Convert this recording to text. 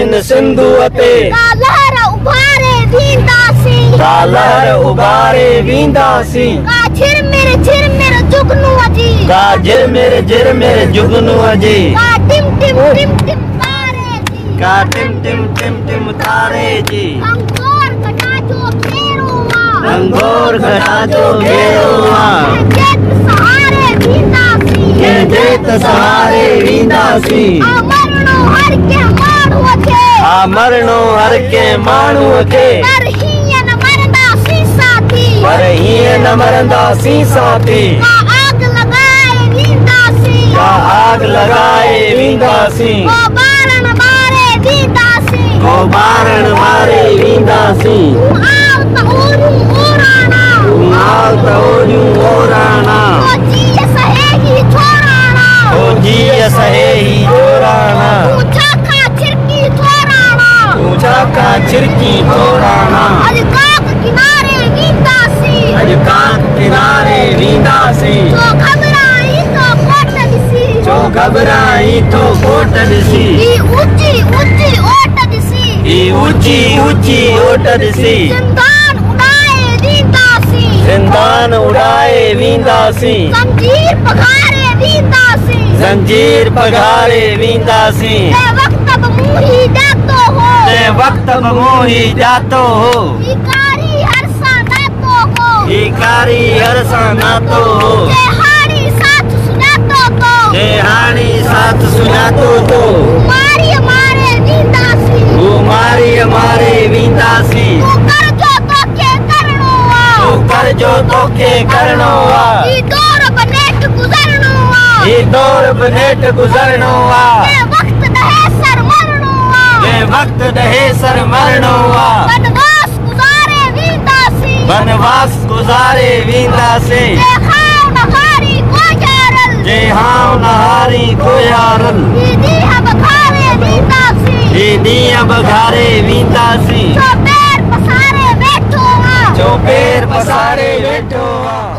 هن سنڌوءَ تي ڪا لهر اڀاري وينداسين. ڪا لهر اڀاري وينداسين. ڪا جهرمر جهرمر جگنوءَ جي. ڪا جهرمر جهرمر جگنوءَ جي. ڪا ٽم ٽم ٽم ٽم تاري جي. ڪا ٽم ٽم ٽم ٽم تاري جي. گهنگهور گهٽا جو گهيرو آ. گهنگهور گهٽا جو گهيرو آ. ڪنهن جيت سهاري وينداسين. ڪنهن جيت سهاري وينداسين. آ مرڻو هر ڪنهن ماڻهوءَ کي. آ مرڻو هر ڪنهن ماڻهوءَ کي. پر هيئن نه مرنداسين ساٿي. پر هيئن نه مرنداسين ساٿي. ڪا آگ لڳائي وينداسين. ڪا آگ لڳائي وينداسين. ڪو ٻارڻ ٻاري وينداسين. ڪو ٻارڻ ٻاري وينداسين. تون آءُ ته اوريون اوراڻا. تون آءُ ته اوريون اوراڻا. ڪو جيءُ سهي هي ڇوراڻا. ڪو جيءُ سهي هي ڇوراڻا. تون ڇا کان ڇرڪي ٿوراڻا. تون ڇا کان ڇرڪي ٿوراڻا. اڄ ڪاڪ ڪناري وينداسين. اڄ ڪاڪ ڪناري وينداسين. ڇو گهٻرائين ٿو ڪوٽ ڏسي. ڇو گهٻرائين ٿو ڪوٽ ڏسي. هي اوچي اوچي اوٽ ڏسي. هي اوچي اوچي اوٽ ڏسي. زندان اڏائي وينداسين. زندان اڏائي وينداسين. زنجير پگهاري وينداسين. زنجير پگهاري وينداسين. تنهن وقت به مون هي ڄاتو هو. تنهن وقت به مون هي ڄاتو هو. هي ڪاري هر سان ناتو هو. هي ڪاري هر سان ناتو هو. جي هاڻي ساٿ سڃاتو تو. جي هاڻي ساٿ سڃاتو تو. ماريءَ ماري وينداسين. هو ماريءَ ماري وينداسين. تون ڪر جو توکي ڪرڻو آ. تون ڪر جو توکي ڪرڻو آ. هي دور به نيٺ گذرڻو آ. هي دور به نيٺ گذرڻو آ. جنهن وقت ڏهيسر مرڻو آ. جنهن وقت ڏهيسر مرڻو آ. بنواس گذاري وينداسين. بنواس گذاري وينداسين. جي هانءُ نه هاري ڪوهيارل. جي هانءُ نه هاري ڪوهيارل. هي ڏينهن به گهاري وينداسين. هي ڏينهن به گهاري وينداسين. ڇو پير پساري ويٺو آ. ڇو پير پساري ويٺو آ.